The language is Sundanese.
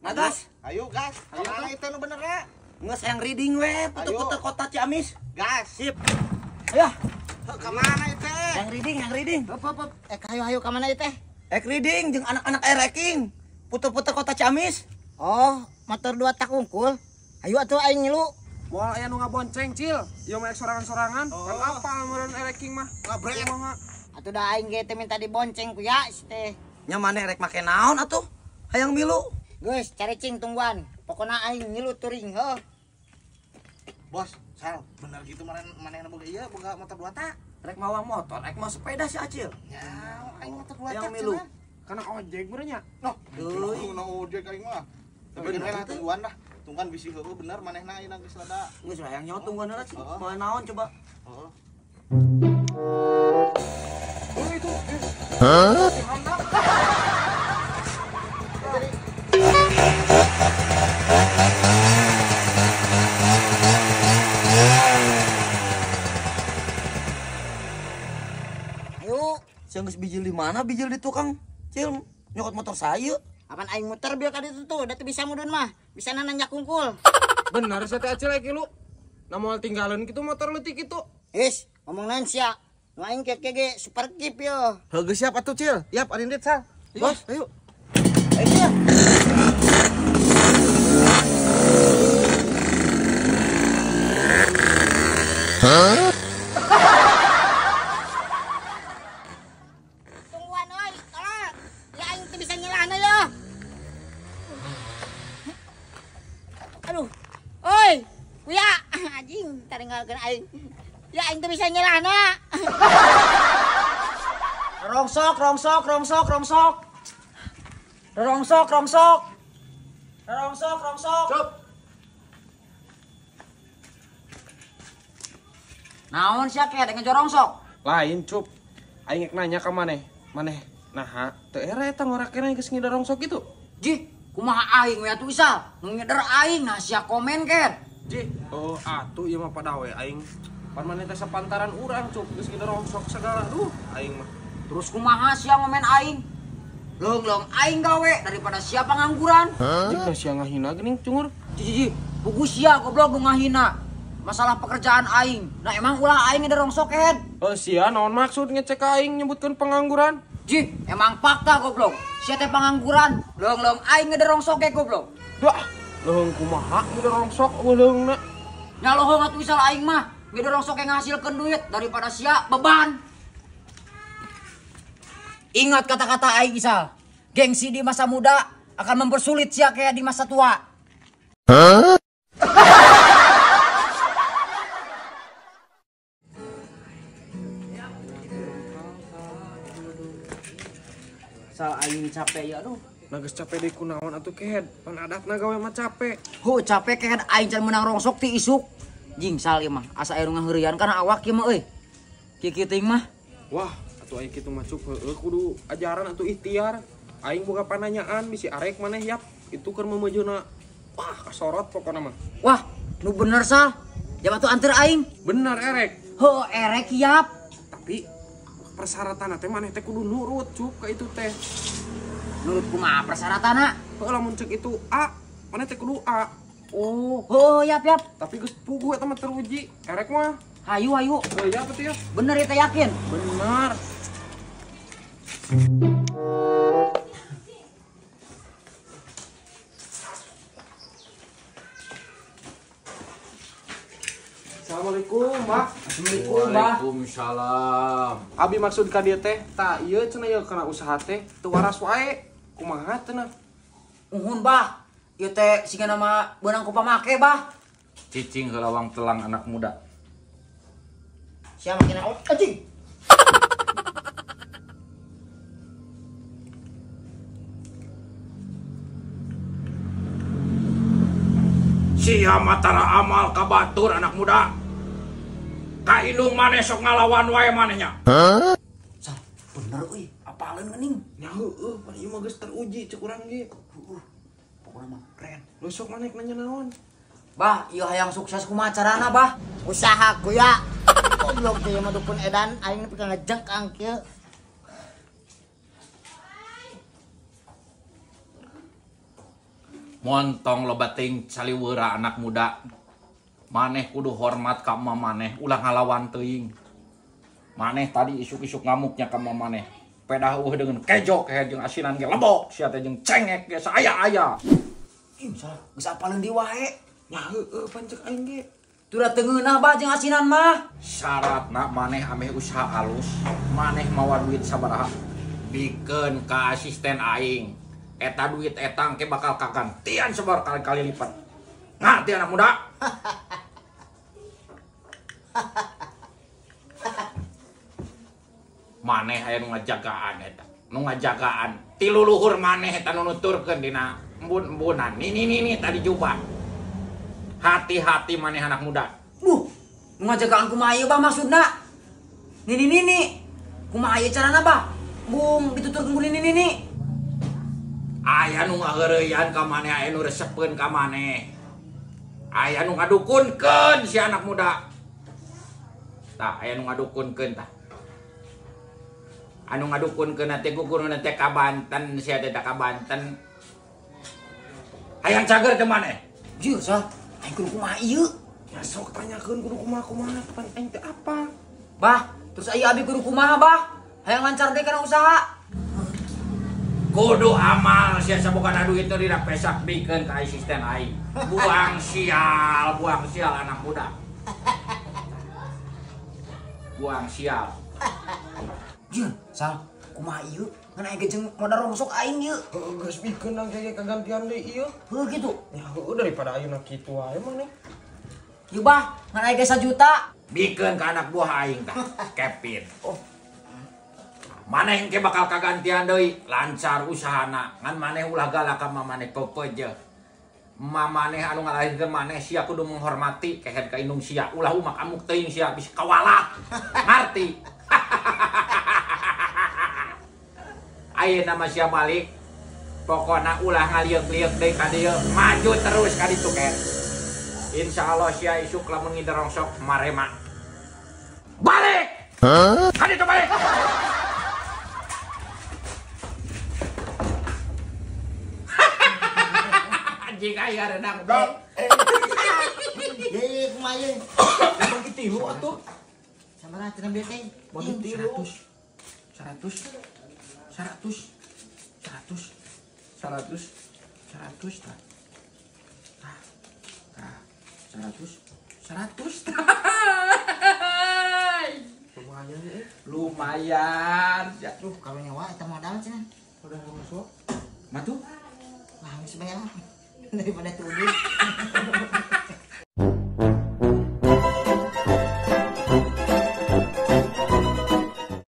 Gas. Ayo gas. Ayo itu nu bener ya. Nges yang riding we, puter-puter kota Ciamis. Gas. Sip. Ayo. Ke mana itu? Yang riding, yang riding. Hop hop hop. Ayo ayo ke mana itu? Ek riding jeung anak-anak ereking. Puter-puter kota Ciamis. Oh, motor dua tak unggul. Ayo atuh aing ngilu. Moal aya nu ngabonceng, Cil. Ieu mah sorangan-sorangan. Kan apal meureun ereking mah. Ngabrek. Atuh da aing ge teh minta dibonceng ku ya si teh. Nya maneh rek make naon atuh? Hayang milu. Geus, caricing tungguan. Pokona aing ngilu touring heuh. Bos, Sal, bener gitu manehna boga ieu boga motor dua tak. Rek mawa motor, rek mau sepeda si Acil. Ya, aing motor dua tak. Yang milu. Kana ojek meureun nya. Noh, deui na ojek aing mah. Tapi bener tungguan dah. Tungguan bisi heueuh bener manehna ayeuna geus rada. Geus hayang nyaho tungguan heula sih. Mau naon coba? Heeh. Oh itu. Hah? Ayo, sia geus bijil di mana? Bijil di tukang. Cil, nyokot motor saya. Apan aing muter biar ka ditu tuh, da teu bisa mudun mah. Bisa nanjak kungkul. Bener sia teh Acil kieu lu. Na moal tinggalin kitu motor leutik kitu. Is, ngomong naon sia? Nu aing ke ge super kip yo. Heuh geus siap atuh Cil. Yap arindit Sal. Bos, ayo. Ayo Cil. Hah? Tungguan euy, tolong. Ya aing teu bisa nyelana ya. Aduh. Oi, kuya, anjing taringgalkeun aing. Ya aing teu bisa nyelana. Rongsok, rongsok, rongsok, rongsok. Rongsok, rongsok. Rongsok, rongsok. Cup. Naon sia ke dengan rongsok? Lain, Cup. Aing nanya ka maneh. Maneh naha teu era eta ngorakena geus ngider rongsok kitu? Jih, kumaha aing we atuh Isal? Nu ngider aing nah sia komen ken. Jih, oh atuh ieu mah padawe aing. Pan maneh teh sapantaran urang, Cup, geus ngider rongsok segala. Duh, aing mah. Terus kumaha sia ngomen aing? Leung-leung aing gawe daripada sia pengangguran. Jih, nah sia ngahina geuning cungur. Jih, jih, pugu sia goblok nu ngahina. Masalah pekerjaan aing. Nah emang ulah aing ngider rongsok ken. Oh sia naon maksud ngecek ka aing nyebutkeun pengangguran? Jih, emang fakta goblok. Sia teh pengangguran, leung-leung aing ngider rongsok ge goblok. Dah, leuheung kumaha ngider rongsok leuheungna? Nya leuheung atuh Isal aing mah. Ngider rongsok ge ngahasilkeun duit daripada sia beban. Ingat kata-kata aing Isal. Gengsi di masa muda akan mempersulit sia kayak di masa tua. Hah? Sal aing capek ya aduh. Nah geus capek deui kunaon atuh kehed. Pan adatna gawe mah capek. Hu capek kehed aing can meunang rongsok ti isuk. Jing sal ieu mah asa aya nu ngaheureuyan kana awak ieu mah euy. Kieu-kieu teuing mah. Wah, atuh aing kitu mah Cup heueuh kudu ajaran atuh ikhtiar. Aing boga pananyaan bisi arek maneh yap. Itu keur memejeuna. Wah, kasorot pokona mah. Wah, nu bener Sal. Jam atuh anter aing. Bener erek. Heuh erek yap. Tapi persyaratan teh maneh teh kudu nurut Cup ka itu teh. Nurut kumaha persyaratanna? Heuh lamun cek itu A, maneh teh kudu A. Oh, heuh yap yap. Tapi geus puguh eta mah teruji. Erek mah. Hayu hayu. Heuh ya betul ya. Bener ya teh yakin? Bener. Assalamualaikum, Mbah. Assalamualaikum, Mbah. Waalaikumsalam. Abi maksud ka dieu teh, tah ieu cenah ieu kana usaha teh teu waras wae. Kumaha cenah? Uhun, Bah. Ieu teh sigana mah beunang ku pamake, Bah. Cicing heula wang telang anak muda. Sia makin awak anjing. Sia matara amal ka batur anak muda. Ka indung maneh sok ngalawan wae manehnya. Hah? Sal, bener euy, apaleun geuning. Nya heueuh, pan ieu mah geus teruji cek urang ge. Heueuh. Pokona mah keren. Lu sok maneh nanya naon? Bah, ieu hayang sukses kumaha carana, Bah? Usaha kuya. Goblok teh mah dukun edan aing nepi ka ngejengkang kieu. Montong loba teuing saliweura anak muda. Maneh kudu hormat ka emak maneh, ulah ngalawan teuing. Maneh tadi isuk-isuk ngamuknya ka emak maneh. Pedah eueuh dengan kejo kehe jeung asinan ge lebok sia teh jeung cengek ge saaya-aya. Ih, salah, geus apaleun deui wae. Nya heueuh pancek aing ge. Tuh teu ngeunah bah jeung asinan mah. Syaratna maneh ameh usaha alus, maneh mawa duit sabaraha bikeun ka asisten aing. Eta duit eta engke bakal kagantian sabar kali-kali lipat. Ngarti anak muda? Maneh aya nu ngajagaan eta, nu ngajagaan. Ti luluhur maneh eta nu nuturkeun dina embun-embunan. Nini tadi jubah. Hati-hati maneh anak muda. Duh, nu ngajagaan kumaha ieu bah maksudna? Nini. Kumaha ieu carana bah? Bung dituturkeun ku nini. Aya nu ngaheureuyan ka maneh, aya nu resepeun ka maneh. Aya nu ngadukunkeun si anak muda. Tah, aya nu ngadukunkeun tah. Anu ngadukunkeun teh guguruna teh ka Banten, sia teh ka Banten. Hayang cager teh maneh. Jeuh sah, aing kudu kumaha ieu? Ya sok tanyakeun kudu kumaha-kumaha pan aing teh apa? Bah, terus aya abi kudu kumaha bah? Hayang lancar deui kana usaha. Kudu amal sia sabogana duit teh dina pesak bikeun ka asisten aing. Buang sial anak muda. Buang sial. Jeuh, sal, kumaha ieu? Ngan aing jeung modal rongsok aing ieu. Heueuh geus bikeun nang ge kagantian deui ieu. Heueuh kitu. Ya heueuh daripada ayeuna kitu wae maneh. Ieu bah, ngan aing ge 1 juta. Bikeun ka anak buah aing tah, Kevin. Oh. Maneh engke bakal kagantian deui, lancar usahana. Ngan maneh ulah galak ka maneh pepeje. Maneh anu ngalahirkeun maneh sia kudu menghormati kehed ka indung sia. Ulah umak amuk teuing sia bisi kawalat. Ngarti? Ayeuna mah sia balik. Pokona ulah ngalieuk-lieuk deui ka dieu, maju terus ka ditu kehed. Insyaallah sia isuk lamun ngider rongsok marema. Balik! Hah? Ka ditu balik. Anjing aya renang blok. Deui kumaha ieu? Bagi tilu atuh. Sabaraha cenah bieu teh? Bagi tilu. 100 100 100 100 100 tah. Tah. Tah. 100 100. Lumayan eh. Lumayan. Duh, kalau nyawa eta modal cenah. Udah masuk. Matu? Wah, geus bae lah. Daripada tuding.